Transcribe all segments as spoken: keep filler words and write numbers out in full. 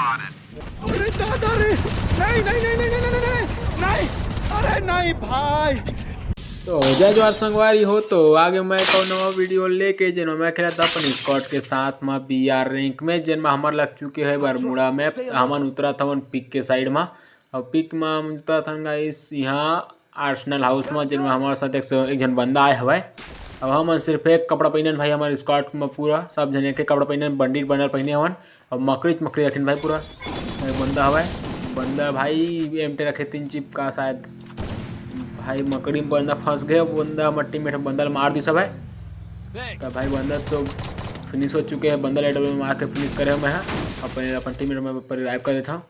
अरे दादा रे, नहीं नहीं नहीं नहीं नहीं नहीं नहीं, अरे नहीं भाई। तो जय जोहार संगवारी हो, तो आगे मैं एक नवा वीडियो लेके, जेन में मैं खेलत अपन स्कॉट के साथ में बीआर रैंक में, जेन में हमर लग चुके है बरमुड़ा मैप। हमन उतरत हवन पिक के साइड में, और पिक में हम उतरत हन गाइस यहाँ आर्सेनल हाउस में, जेन में हमारे साथ एक, एक झन बंदा आए हवय। अब हमन सिर्फ एक कपड़ा पहिनन भाई, हमारे स्कॉट में पूरा सब झन एक एक कपड़ा पहिनन, बंडीट बंडल पहिने हवन। अब मकड़ी मकड़ी रखिन भाई पूरा। एक बंदा हवय, बंदा भाई एमटे रखे तीन चिप का शायद। भाई मकड़ी में बंदा फंस गए, बंदा मट्टी में बंदा ल मार दिस हवय। तब भाई बंदा तो फिनिश हो चुके हैं, बंदा ल एडब्ल्यू में मार के फिनिश करे हूँ मैं। अपन अपन टीम में पर रिवाइव कर देता हूँ।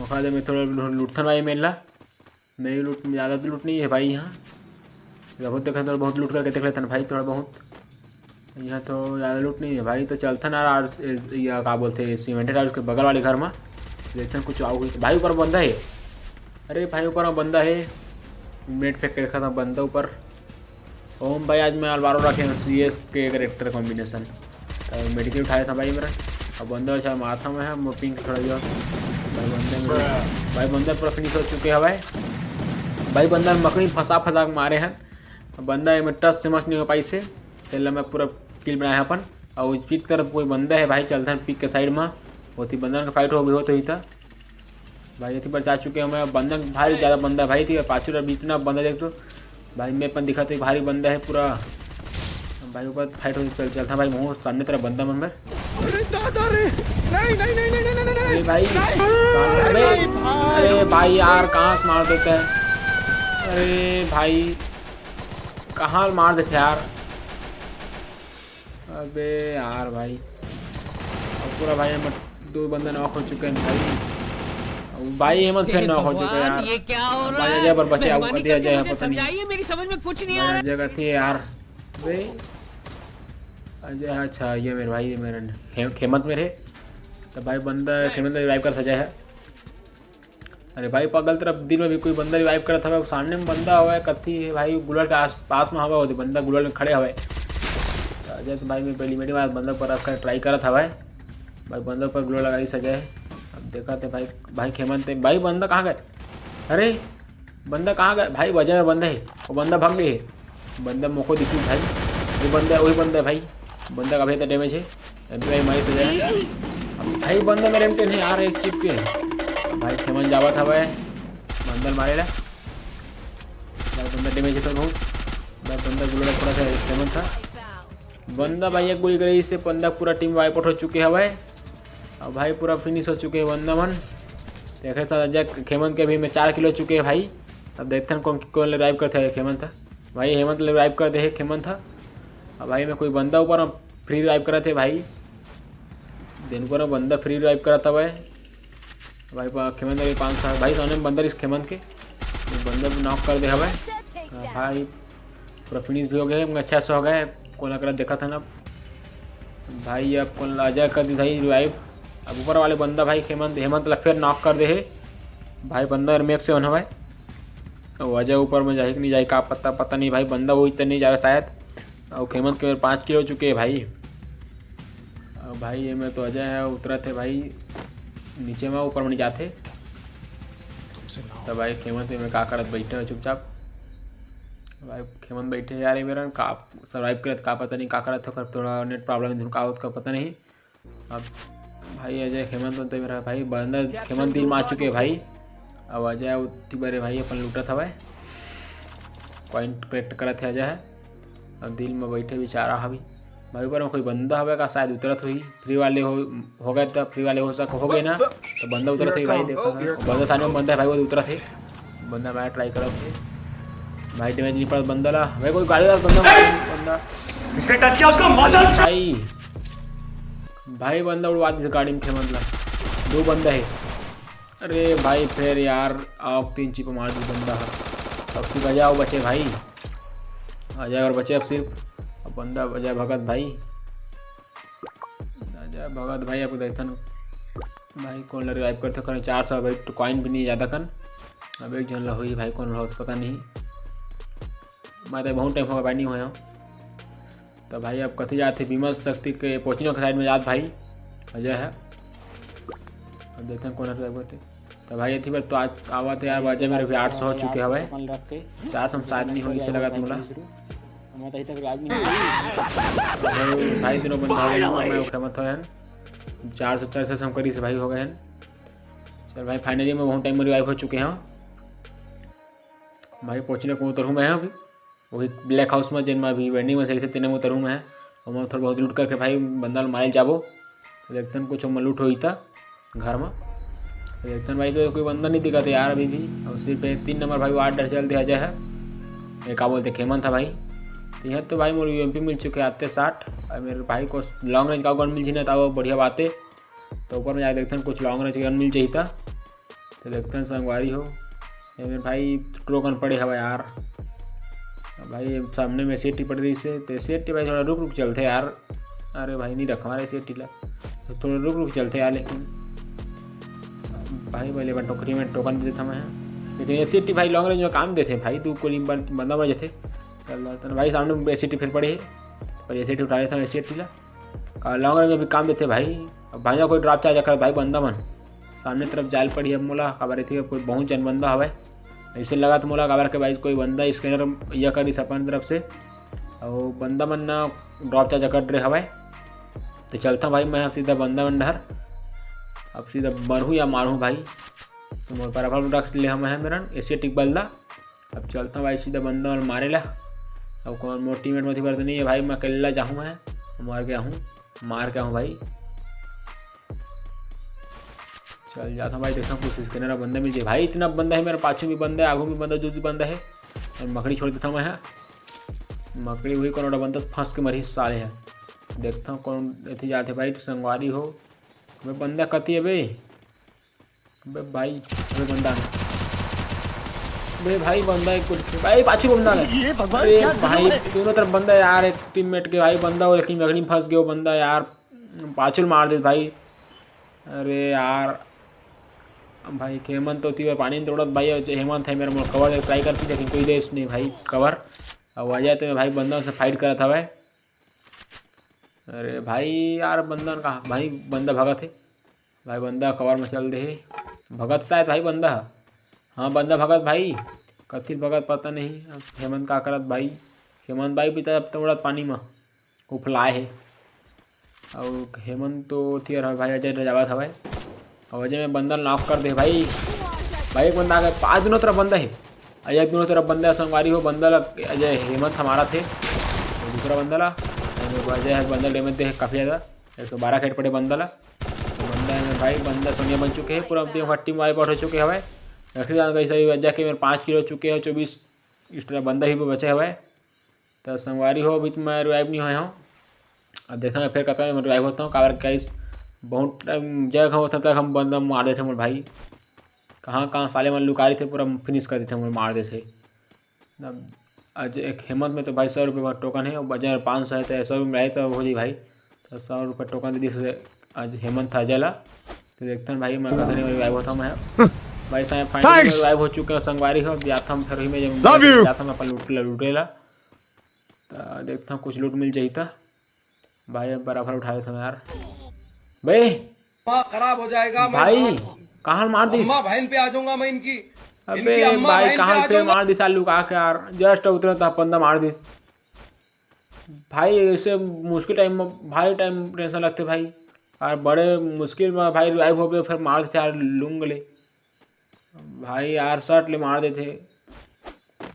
ओखर बाद में थोड़ा लूटथन भाई मेन ला। नहीं लूट, ज़्यादा तो लूट नहीं है भाई यहाँ। बहुत देखा तो बहुत लूट करके देख लेथन भाई, थोड़ा बहुत। यहाँ तो ज़्यादा लूट नहीं है भाई, तो चलथन यार। आर या का बोलते हैं, सीमेंटेड हाउस के बगल वाले घर में। देखथन कुछ आउ हुई तो भाई ऊपर बंदा है। अरे भाई ऊपर में बंदा है, मेट फेंक के रखा था बंदा ऊपर। ओम भाई आज मैं अल्वारो रखे हैं, सीएस के कैरेक्टर कॉम्बिनेशन। तो मेडिकेट उठाया था भाई मेरा। अब बंदा अच्छा माथा में है, मोपिंग खड़ा हुआ। भाई बंदा मेरा, भाई बंदा पूरा फिनिश हो चुके हैं भाई। भाई बंदा मकड़ी फंसा फंसा के मारे हैं। बंदा में टच से मस नहीं हो पाई से, तेला मैं पूरा किल बनाया अपन। और पिक तरफ कोई बंदा है भाई, चलथन पिक के साइड में। बहुत ही बंदा का फाइट हो भी हो तो ही था। भाई एती बार जा चुके हैं मैं, बंदा भारी ज़्यादा बंदा है भाई। ठीक है, पाछू तरफ इतना बंदा देख तो भाई, मैं अपन दिखाते भारी बंदा है पूरा। भाई ऊपर फाइट हो चल चलता भाई, मुँह सामने तरफ बंदा मन बर। अरे दादा रे, नहीं नहीं नहीं नहीं नहीं नहीं अरे नहीं। भाई, नहीं। अरे, अरे भाई। अरे भाई यार, कहाँ से मार देता है? अरे भाई, कहाँ मार देते यार? अबे यार भाई, अब पूरा भाई हम दो बंदा नॉक हो चुके हैं भाई। अब भाई हेमंत फिर नॉक हो चुके हैं यार। ये क्या हो रहा भाई है? अजय पर बचे, अब मेहरबानी अभी करके अजय है, मुझे पता नहीं। समझाइए, मेरी समझ में कुछ नहीं आ भाई रहा। अजय का थी यार। अबे अजय, अच्छा ये मेरे भाई, ये मेरे हे-, हेमंत मेरे। तो भाई बंदा हेमंत रिवाइव कर सजा है। अरे भाई पागल तरफ दिन में भी कोई बंदा रिवाइव करत हवे, सामने में बंदा हवे, कत्थी है भाई, गुलर के आस पास में हवे, ओदे बंदा गुलर में खड़े हवे। तो अजय तो भाई मैं पहली मेरी बात बंदा पर रख कर ट्राई करत हवे भाई, बंदा पर गुलर लगाई सके। अब देखा थे भाई, भाई खेमन थे भाई, बंदा कहाँ गए? अरे बंदा कहाँ गए भाई? वजह में बंदा है, वो बंदा भाग गए है। बंदा मोको दिखी भाई, ये बंदा है, वही बंदा है भाई। बंदा का भी तो डैमेज है, अभी भाई मारी सजा है। अब भाई बंदा मेरे एमटेन है यार, एक चिप के। अब भाई खेमन जावा था भाई, बंदा मारे ला। भाई बंदा डैमेज है तो बहुत। भाई बंदा गुलर थोड़ा सा खेमन था। बंदा भाई एक गोली करी, इससे बंदा पूरा टीम वाइप आउट हो चुके हैं भाई। अब भाई पूरा फिनिश हो चुके हैं बंदा मन। देख रहे साथ अजय खेमन के भी में चार किल हो चुके हैं भाई। अब देखते हैं कौन कौन रिवाइव करते हैं खेमन था। भाई हेमंत रिवाइव कर दे है खेमन था। अब भाई में कोई बंदा ऊपर फ्री रिवाइव करा थे भाई। दिन को ना बंदा फ्री रिवाइव करा था भाई। भाई पा- खेमन के पाँच साल भाई, सामने में बंदा इस खेमन के, ये बंदा नॉक कर दे है भाई। हाँ भाई, पूरा फिनिश भी हो गया है, अच्छा से हो गया है। कोन करा देखा था ना भाई, अब कोन अजय कर दी था रिवाइव। अब ऊपर वाले बंदा भाई हेमंत, हेमंत ला फिर नॉक कर दे है भाई। बंदा और मैक्स से होना भाई। अब अजय ऊपर में जाए कि नहीं जाए, का पता, पता नहीं भाई, बंदा वही तो नहीं जावे शायद। और खेमंत के मेरे पाँच किल हो चुके हैं भाई। अब भाई ये में तो अजय है, उतरत है भाई नीचे में, ऊपर में नहीं जाते। तो भाई खेमंत में का करत बैठे हो चुपचाप। भाई खेमंत बैठे यार, ये मेरा का सर्वाइव करत का पता नहीं, का करत हो, थोड़ा नेट प्रॉब्लम है, का होत का पता नहीं। अब भाई अजय खेमंत तो मेरा भाई बंदा खेमंत दिल में आ चुके हैं भाई। अब अजय उतनी बड़े भाई अपन लूटत हवे, कॉइन कलेक्ट करत है अजय है। अब दिल में बैठे बेचारा हवी। भाई ऊपर में कोई बंदा हवे का शायद उतरत हुई, फ्री वाले हो, हो गए तो फ्री वाले हो सक हो गए ना, तो बंदा उतरत हुई भाई। देखो बंदा सामने में बंदा है भाई, वो उतरत है। बंदा मैं ट्राई करत है भाई, डैमेज नहीं पड़ा बंदा ला। भाई कोई गाड़ी वाला बंदा, बंदा इसने टच किया उसका मदर। भाई, भाई बंदा उड़वा दिस गाड़ी में खेमंत ला। दो बंदा है। अरे भाई फिर यार, आग तीन चिप मार दी बंदा है। अब सिर्फ अजय बचे भाई, अजय और बचे अब सिर्फ। अब बंदा अजय भगत भाई, अजय भगत भाई, आपको देखता ना भाई, कौन रिवाइव करते करें। चार सौ भाई, तो कॉइन भी नहीं ज़्यादा कन। अब एक झन ला हुई भाई, कौन ला पता नहीं। मैं तो बहुत टाइम होगा भाई, नहीं होया। तो भाई अब कथी जात है, विमल शक्ति के पोचिनो के साइड में जात भाई, अजय है। अब देखते हैं कौन हर जाएगा। तो भाई, एथी बर तो आज आवत है यार, बाजे मेरे भी आठ सौ हो चुके हवे। चार सौ शायद नहीं होई, इसे लगा मोला। मैं तो अभी तक revive नहीं हुई। भाई, तीनों बंदा हो गए, मैं ओके मत हो यार। चार सौ, चार सौ हम करी से भाई हो गए हैं। चल भाई, finally मैं बहुत time में revive हो चुके हैं। भाई, पहुँचने को उतरूँ मैं अभी। वही black house में, जेन में अभी vending machine रहिथे, तेने में उतरूँ मैं। और मैं थोड़ा बहुत loot करके भाई बंदा ल मारे जाबो। तो देखते हैं कुछ हम loot होई त घर में। तो देखते हैं भाई, तो कोई बंदा नहीं दिखा था यार अभी भी। और सिर्फ ये तीन नंबर भाई ward चल दिया जाए है। ये का बोलते, खेमंत था भाई। तो यहाँ तो भाई मोर U M P मिल चुके आते साठ। और मेरे भाई को long range का gun मिल जाना था, वो बढ़िया बात है। तो ऊपर में जाके देखते हैं कुछ long range gun मिल जाही त। तो देखते हैं संगवारी हो, ये मेरे भाई token पड़े हवा यार। अब भाई सामने में सेटी पड़ रही से, तो सेटी भाई थोड़ा रुक रुक चलते यार। अरे भाई, नहीं रखवा रहे सेटी ला, तो थोड़ा रुक रुक चलते यार। लेकिन भाई, पहले मैं टोकरी में token दे देता मैं, लेकिन ये सेटी भाई long range में काम देते भाई, तू गोली बंदा मर जाते। चल, तो भाई सामने में सेटी फिर पड़े है, पर ये सेटी उठा लेता मैं सेटी ला। का long range में भी काम देते भाई। अब भाई कोई drop charge कर भाई, बंदा मन सामने तरफ जाल पड़ी है मोला, काबर एथी कोई बहुत जन बंदा हवे। ऐसे लगा तो मोला, काबर के भाई कोई बंदा scanner यह करी अपन तरफ से, और बंदा मन ना drop charge कर रहे हवे। तो चलता भाई मैं अब सीधा बंदा मन डहर, अब सीधा मरहूँ या मारहूँ भाई। तो मोर पर रख ले हम है मेरन एसे टिक बल्दा। अब चलता भाई सीधा बंदा मन मारे ला। अब कौन मोर teammate में थी बार तो नहीं है भाई, मैं अकेला जाहूँ मैं, मार के आहूँ, मार के आहूँ भाई। चल जाता भाई, देखता कुछ scanner बंदा मिल जाए भाई। इतना बंदा है मेरे पाछू में बंदा है, आगू में बंदा, जो भी बंदा है। और मकड़ी छोड़ देता मैं है, मकड़ी वही कोनो बंदा फंस के मरी साले है। देखता कौन एथी जाते भाई, तो संगवारी हो। अबे बंदा कती है बे? अबे भाई, अबे बंदा है। अबे भाई, बंदा है कुछ। भाई, पाछू बंदा है। ये भगवान, अरे क्या जुल्म भाई, है। दोनों तरफ बंदा है यार, एक teammate के भाई बंदा हो, लेकिन मकड़ी में फंस गयो बंदा यार, पाछू मार दे भाई। अरे यार, भाई, हेमंत तो थी पानी में तोड़त भाई, और हेमंत है मेरा मोर cover try करती, लेकिन कोई देश नहीं भाई cover। अब आ जाए तो मैं भाई बंदा से fight करत हवे। अरे भाई यार, बंदा कहाँ भाई, बंदा भगत है भाई, बंदा cover में चल दे है। भगत शायद भाई बंदा है। हाँ, बंदा भगत भाई, कथिल भगत पता नहीं। अब हेमंत का करत भाई, हेमंत भाई भी तब तोड़त पानी में उफलाए है। और हेमंत तो थियर है भाई, अजय जावत हवे। और अजय में बंदा knock कर दे भाई। भाई, एक बंदा आ गया, पाँच दोनों तरफ बंदा है। अजय दोनों तरफ बंदा है, संगवारी हो, बंदा ला अजय हेमंत हमारा थे। और दूसरा बंदा ला, अजय है, बंदा damage दे है काफ़ी ज़्यादा। एक सौ बारह के hit पड़े बंदा ला। तो बंदा है भाई, बंदा सोनिया बन चुके हैं, पूरा team, team wipe out हो चुके हवे। रखी जान गई सही वजह के मेरे पाँच किल हो चुके हैं, चौबीस इस तरह बंदा ही बचे हवे। तो संगवारी हो, अभी तो मैं revive नहीं होए हूँ। अब देखता मैं फिर कतका मैं revive होता हूँ, काबर guys, बहुत time जगह होता तक हम बंदा मार देते मोर भाई। कहाँ कहाँ साले मन लुका रही थे, पूरा finish कर देते, मोर मार देते। अब आज एक हेमंत में तो भाई सौ रुपये का token है, और बाजार पाँच सौ है, तो सौ रुपये में आए तो हो जी भाई। तो सौ रुपये token दे दी आज हेमंत था जला। तो देखते हैं भाई, मैं कतने में revive होता हूँ मैं। भाई साहब, finally Thanks। Revive हो चुका है संगवारी हो। अब जाता हूँ फिर वही में जब Love you। जाता हूँ मैं अपन लूट लूटेला। तो देखता हूँ कुछ loot मिल जाही तो। भाई अब बराबर उठा लेता हूँ यार। बे दिमाग खराब हो जाएगा, मैं भाई, कहाँ मार दिस? अम्मा बहन पे आ जाऊंगा मैं इनकी। अबे इनकी अम्मा भाई, बहन पे कहाँ आ पे जाऊंगा। मार दिस आलू का के यार, just उतरे तो बंदा मार दिस। भाई ऐसे मुश्किल time में भारी time tension लगते भाई। और बड़े मुश्किल में भाई revive हो गए, फिर मार देते यार लूंग ले। भाई यार, shot ले मार देते।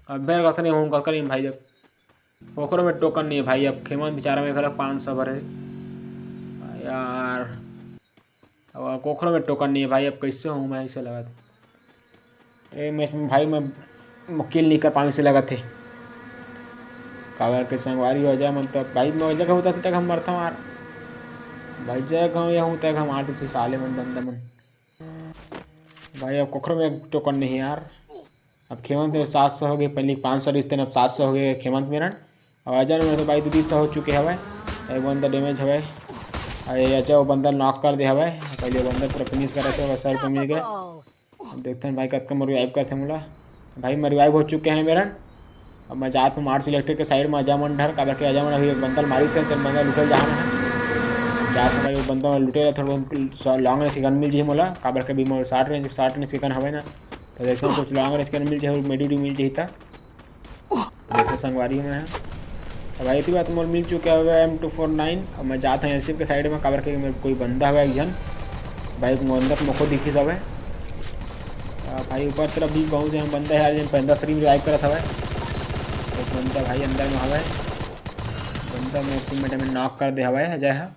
अब बेर कथन हूँ, कथन भाई, जब ओकरो में token नहीं है भाई। अब खेमंत बेचारा में घर पाँच सौ भरे यार। अब ओकरो में token नहीं है भाई, अब कैसे हूँ मैं, ऐसे लगा था। ए मैच में भाई मैं मुक्किल नहीं कर पाऊँ, से लगा थे। काबर के संगवारी हो जाए मन, तो भाई मैं जगह होता तक हम मरता मार। भाई जगह हूँ या हूँ तक हम मार देते साले मन, बंदा मन। भाई अब कोखरो में token नहीं यार। अब खेमंत में सात सौ हो गए, पहले पाँच सौ रिश्ते, अब सात सौ हो गए खेमंत मेरन। और अजय में तो भाई दो तीन सौ हो चुके हवे। एक बंदा damage हवे। और ये अजय वो बंदा knock कर दे हवे। पहले बंदा पूरा finish करा थे, सौ रुपये मिल गए। अब देखते हैं भाई कतका मोर revive करते मोला। भाई मैं revive हो चुके हैं मेरन। अब मैं जात में मार्स इलेक्ट्रिक के side में अजय मन डर, काबर के अजय मन अभी एक बंदा मारी से, तो बंदा लुटल जा रहा है। जा सकत हे, वो बंदा मन लुटे ला थोड़ा बहुत लॉन्ग रेंज के गन मिल जाही मोला, काबर के अभी मोर शॉर्ट रेंज, शॉर्ट रेंज के गन हवय ना, तो देखो कुछ लॉन्ग रेंज के गन मिल जाही, मेडी उडी मिल जाही त। देखो संगवारी हो मैं, अब भाई इसी बात मोर मिल चुके हवे एम टू फोर नाइन। अब मैं जात हूँ एलसीएफ के साइड में, काबर के मेरे कोई बंदा हवे एक झन, भाई मोर अंदर मोको दिखिस हवे। आ, भाई ऊपर तरफ भी बहुत झन बंदा हे यार, जिन बंदा फ्री में रिवाइव करत हवे। एक बंदा भाई अंदर में हवे, बंदा मोर टीममेट में नॉक कर दे हवे अजय हा।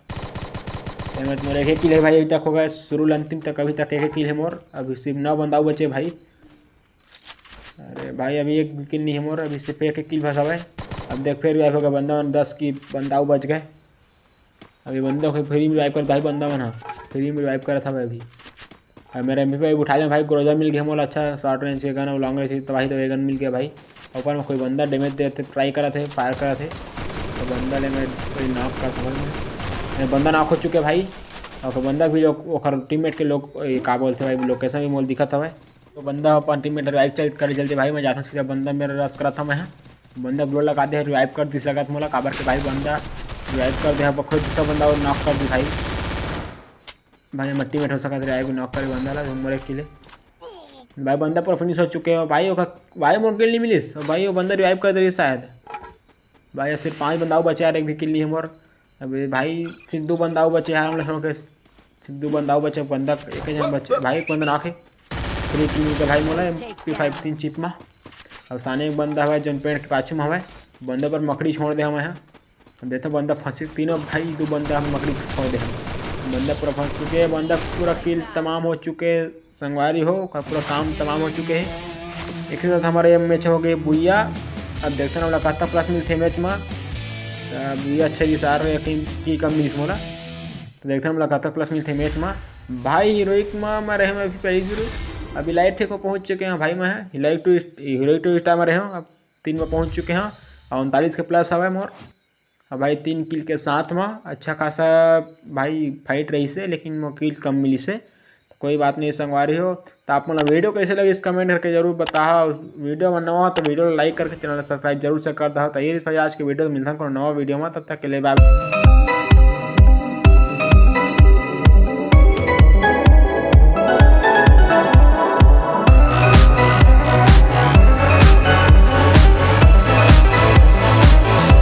एमे मोर एक एक किल हे भाई, अभी तक हो गए शुरू ले अंतिम तक, अभी तक एक एक किल हे मोर। अभी सिर्फ नौ बंदा अउ बचे भाई। अरे भाई अभी एक भी किल नहीं हे मोर, अभी सिर्फ एक एक किल बस हवे। अब देख फिर रिवाइव हो गए बंदा मन, दस की बंदा अउ बच गए। अभी बंदा कोई फ्री में रिवाइव कर भाई, बंदा मन हा फ्री में रिवाइव करत हवे अभी। अब मेरा एमपी फाइव उठा ले भाई, ग्रोजा मिल गया मोला अच्छा शॉर्ट रेंज के गन अउ लॉन्ग रेंज के तबाही दवाई गन मिल गया भाई। ऊपर में कोई बंदा डैमेज देते ट्राई करत हे, फायर करत हे, तो बंदा ले मैं कोई नॉक करत हवे मैं। मैं बंदा नॉक हो चुके भाई, और कोई बंदा भी लोग ओकर टीममेट के लोग ये का बोलते भाई लोकेशन भी मोला दिखत हवे। तो बंदा अपन टीममेट रिवाइव चल करे चलते भाई, मैं जाता सीधा बंदा मेरा रश करत हवे मैं। बंदा ग्लो लगा दे रिवाइव कर दिस लगत मोला, काबर के भाई बंदा रिवाइव कर दे, अब कोई दूसरा बंदा और नॉक कर दी भाई। भाई हमर टीममेट हो सकत रिवाइव नॉक करे बंदा ला, मोरे किल हे। भाई बंदा पूरा फिनिश हो चुके हो भाई, ओकर भाई मोर किल नहीं मिलिस, भाई वो बंदा रिवाइव कर दे रही शायद। भाई अब सिर्फ पांच बंदा अउ बचे यार, एक भी किल नहीं हे मोर। अबे भाई सिर्फ दो बंदा अउ बचे यार, हम लोग के सिर्फ दो बंदा अउ बचे, बंदा एक ही जन बचे भाई, एक बंदा नॉक हे। फ्री किल मिल गया भाई मोला एमपी फाइव तीन चिप में। अब सामने एक बंदा हवे जोन पेड़ के पाछू में हवे, बंदा पर मकड़ी छोड़ दे हवे। देखो बंदा फंसी, तीनों भाई, दो बंदा हम मकड़ी छोड़ दे हम। बंदा पूरा फंस चुके हैं, बंदा पूरा किल तमाम हो चुके हैं संगवारी हो, का पूरा काम तमाम हो चुके हैं। एक साथ हमारे ये मैच हो गए बुइया। अब देखते हैं ना कतका प्लस मिलते मैच में। अ, बुइया अच्छे जी सार किल कम मिलिस मोला। तो देखते हैं ना कतका प्लस मिलते मैच में। भाई हीरोइक में मैं रहे मैं अभी पहली शुरू। अभी लाइट थे को पहुँच चुके हैं भाई, मैं heroic two, heroic two star में रहे हूँ, अब तीन में पहुँच चुके हैं। और उनतालीस के प्लस हवे मोर। अब भाई तीन किल के साथ में अच्छा खासा भाई फाइट रही से, लेकिन मोर किल कम मिली से। तो कोई बात नहीं संगवारी हो, तो आप मन ला वीडियो कैसे लगिस कमेंट करके जरूर बताहा। वीडियो में नवा हो तो वीडियो ला लाइक करके चैनल ला सब्सक्राइब जरूर से कर दहा। तो ये रहिस भाई आज के वीडियो, मिलथन कोनो नवा वीडियो में, तब तक के लिए बाय बाय।